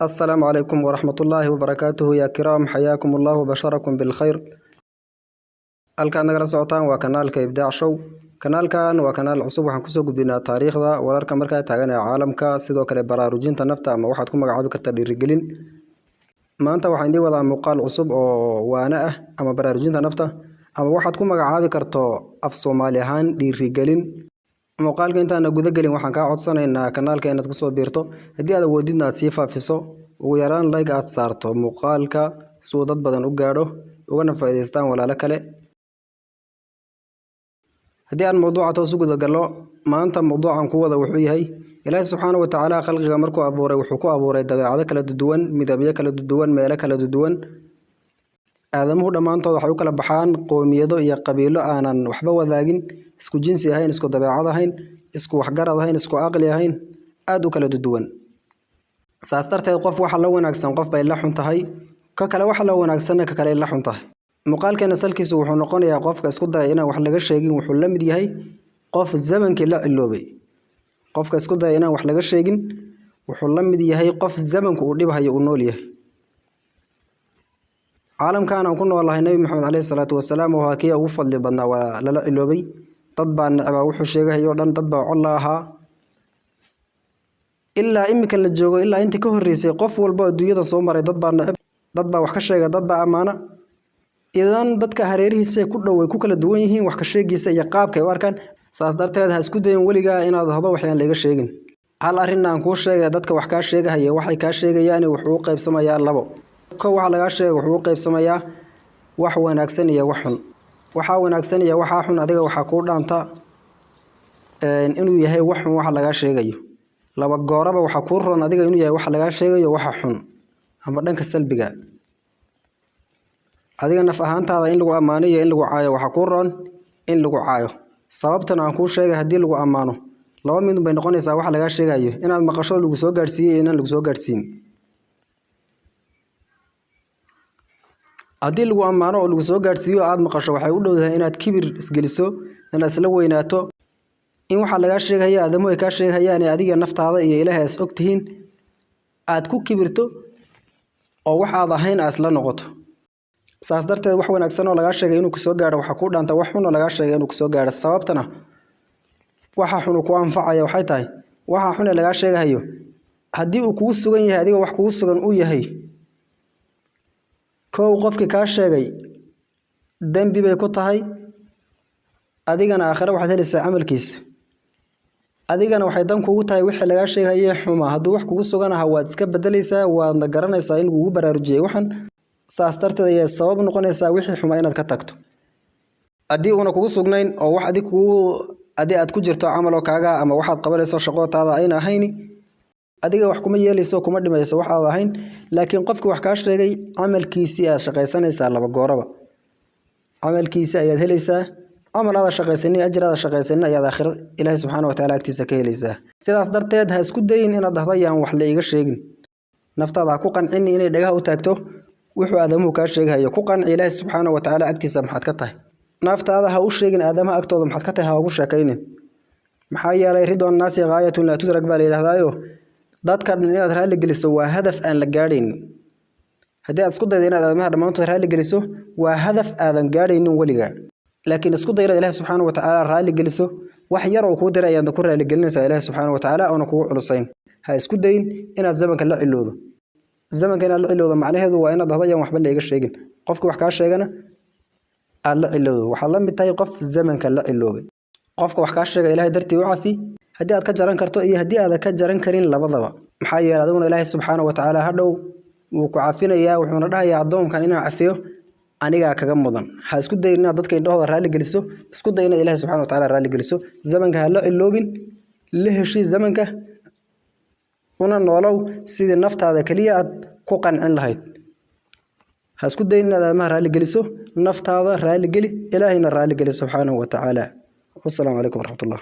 Assalaamu calaykum waraxmatullaahi wabarakaatuhu. Yaa kiraam, xayaakum allahu basharakum bilkhayr. Halkaad nagala socotaan waa kanaalka Ibdaac Show. Kanaalkan waa kanaal cusub. Waxaan kusoo gudbinaa taariikhda, wararka markaa taagan ee caalamka, sidoo kale baraarujinta nafta ama waxaad ku magacaabi kartaa dhiirigelin. Maanta waxaan idiin wadaa muuqaal cusub oo waana ah ama baraarujinta nafta ama waxaad ku magacaabi karto af Soomaali ahaan dhiirigelin. Muuqaalka intaana guda gelin, waxaan kaa codsanaynaa kanaalka inaad kusoo biirto, haddii aad awoodidna aad sii faafiso, ugu yaraan like aad saarto muuqaalka si uu dad badan u gaadho ugana faa'iidaystaan walaalo kale. Haddii aan mawduuca toos u guda gallo, maanta mawduucan ku wada wuxuu yahay: Ilaahi subxaana wa tacaala khalqiga markuu abuuray, wuxuu ku abuuray dabeecado kala duwan, midabyo kala duwan, meelo kala duwan. Aadamuhu dhammaantood waxay u kala baxaan qoomiyado iyo qabiilo aanan waxba wadaagin, isku jinsi ahayn, isku dabeecad ahayn, isku waxgarad ahayn, isku aqli ahayn, aada u kala duwan. Saas darteed, qof waxa la wanaagsan qof bay la xun tahay, ka kale waxa la wanaagsanna ka kale la xun tahay. Muuqaalkeena salkiisu wuxuu noqonayaa: qofka isku daya inaan wax laga sheegin wuxuu la mid yahay qof zamankii la ciloobay. Qofka isku daya inaan wax laga sheegin wuxuu la mid yahay qof zamanku uu dhibhayo, uu nool yahay. Caalamkan aan ku noolahay, Nebi Maxamed caleyhi salaatu wasalaam oo ahaa kii ugu fadli badnaa waa lala ciloobay. Dad baa necbaa wuxuu sheegahayo dhan, dad baa col la ahaa. Ilaa iminkan la joogo, ilaa intii ka horreysay, qof walba adduunyada soo maray dad baa neceb, dad baa wax ka sheega, dad baa ammaana. Idan dadka hareerihiisa ku dhow way ku kala duwan yihiin wax ka sheegiisa iyo qaabka ay u arkaan. Saas darteed, ha isku dayin weligaa inaad hado waxyaan laga sheegin. Hal arrin aan kuu sheegay: dadka wax kaa sheegahaya, waxay kaa sheegayaan wuxuu u qaybsamayaa labo. Kow, waxa lagaa sheegay wuxuu u qaybsamayaa wax wanaagsan iyo wax xun. Waxaa wanaagsan iyo waxaa xun, adiga waxaa kuu dhaanta inuu yahay wax xun waxa lagaa sheegayo. Laba gooraba waxaa kuu roon adiga inuu yahay waxa lagaa sheegayo waxa xun ama dhanka salbiga. Adiga naf ahaantaada, in lagu ammaano iyo in lagu caayo, waxaa kuu roon in lagu caayo. Sababtan aan kuu sheegay: haddii lagu ammaano, laba mid bay noqonaysaa waxa lagaa sheegayo, inaad maqasho lagu soo gaadhsiiyey iyo inaan lagu soo gaadhsiin. Haddii lagu ammaano oo lagu soo gaadhsiiyo aada maqasho, waxay u dhowdahay inaad kibir isgeliso, inaad isla weynaato, in waxaa lagaa sheegaya aadamuhu ay kaa sheegayaan ee adiga naftaada iyo Ilaahay as og tihiin aad ku kibirto oo waxaad ahayn aad isla noqoto. Saas darteed, wax wanaagsan oo lagaa sheegay inuu kusoo gaadho waxaa kuu dhaanta wax xun oo lagaa sheegay inuu kusoo gaadho. Sababtana waxa xun uu ku anfacaya waxay tahay, waxa xun ee lagaa sheegahayo haddii uu kugu sugan yahay, adiga wax kugu sugan uu yahay, kow, qofkii kaa sheegay dembi bay ku tahay, adigana aakhire waxaad helaysaa camalkiisa. Adigana waxay dan kugu tahay, wixii lagaa sheegayay xumaa hadduu wax kugu sugan ahaa, waad iska bedelaysaa, waadna garanaysaa in lagugu baraarujiyey waxan. Saas darteed ayay sabab noqonaysaa wixii xumaa inaad ka tagto. Haddii uuna kugu sugnayn oo wax adig kugu adi aad ku jirto camal oo kaaga ama waxaad qabanayso shaqootaada ayna ahayni, adiga wax kuma yeelayso, kuma dhimayso wax aad ahayn, laakiin qofkii wax kaa sheegay camalkiisii aad shaqaysanaysaa. Laba gooraba camalkiisi ayaad helaysaa. Camal aada shaqaysanin, ajir aada shaqaysanin ayaad aakhiro Ilaahay subxaana watacaala agtiisa ka helaysaa. Sidaas darteed, ha isku dayin inaad dhahdo yaan wax la iiga sheegin. Naftaada ha ku qancini inay dhagaha u taagto wuxuu aadamuhu kaa sheegahayo. Ku qanci Ilaahay subxaana watacaala agtiisa maxaad ka tahay. Naftaada ha u sheegin aadamaha agtooda maxaad ka tahay, ha ugu sheekaynin. Maxaa yeelay, ridwan naasi ghaayatun laa tudrak baa la yidhahdaayo, dadka dhan inaad raalli geliso waa hadaf aan la gaadhaynin. Haddii aad isku daydo inaad aadamaha dhammaantood raalli geliso, waa hadaf aadan gaadhaynin weligaa. Laakiin isku day inaad Ilahi subxaana wa tacaala raalli geliso. Wax yar oo kuu diray ayaadna ku raaligelinaysaa Ilaahi subxaana wa tacaala oona kugu culusayn. Ha isku dayin inaad zamanka la cilowdo. Zamanka inaad la cilowdo macnaheedu waa inaad dhahdo yaan waxba layga sheegin. Qofka wax kaa sheegana aad la cilowdo, waxaad la mid tahay qof zamanka la ciloobay. Qofka wax kaa sheega Ilahay dartii u cafi, haddii aad ka jaran karto iyo haddii aadan ka jaran karin labadaba. Maxaa yeelay, adiguna Ilaahay subxaana wa tacaala hadhow wuu ku cafinayaa, wuxuuna dhahayaa: addoonkan inaan cafiyo anigaa kaga mudan. Ha isku dayin inaad dadka indhahooda raalli geliso. Isku day inaad Ilaahay subxana wa tacaala raalli geliso. Zamanka ha la ciloobin, la heshii zamanka, una noolow sidii naftaada keliya aad ku qancin lahayd. Ha isku dayin inaad aadamaha raalli geliso. Naftaada raalli geli, Ilaahayna raalli geli subxaanahu wa tacaala. Wasalaamu calaykum waraxmatullah.